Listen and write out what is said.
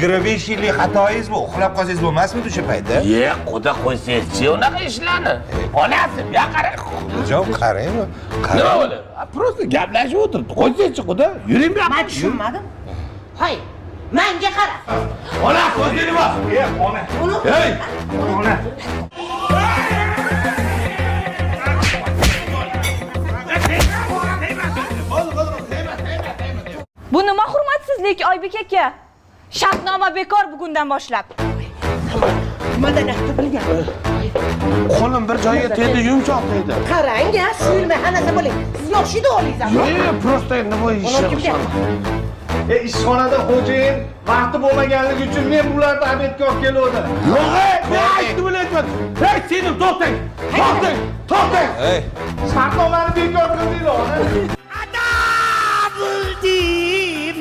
25 yillik xatoyingiz bu. Uxlab qolsangiz bo'lmasmidi o'sha paytda? Ye, quda qo'ysangchi unaqa ishlarni. Onasi, bu yoqqa qarang. Xudajon, qarang. Nima Qarang. bo'ldi? Просто gaplashib o'tiribdi. Qo'ysangchi quda, yuring bu yoqqa. Man tushunmadim. Hoy, manga qara. Ona, ko'zingni bos. E, ona. Uni Hey! Ona. Bu nima hurmatsizlik, Oybek aka? Shartnoma bekor bugundan boshlab. Nimadan bilgan? Qo'lim bir joyga tegdi, yumshoq tegdi. Qarang, a, suyulmay xanasa bo'ling. Sizga o'xshaydi o'g'lingiz ham. Yo'q, yo'q, просто endi bu Uni ishni. kim deyapti? E, ishxonada xo'jayin vaqti bo'lmaganligi uchun men bularni обед ga olib keluvdim. Yo'q, ey, men aytdim, aytmadim. Hey, seni to'xtang. To'xtang, to'xtang. Ey, Shartnomani bekor qildinglar, ona. Ada buldim.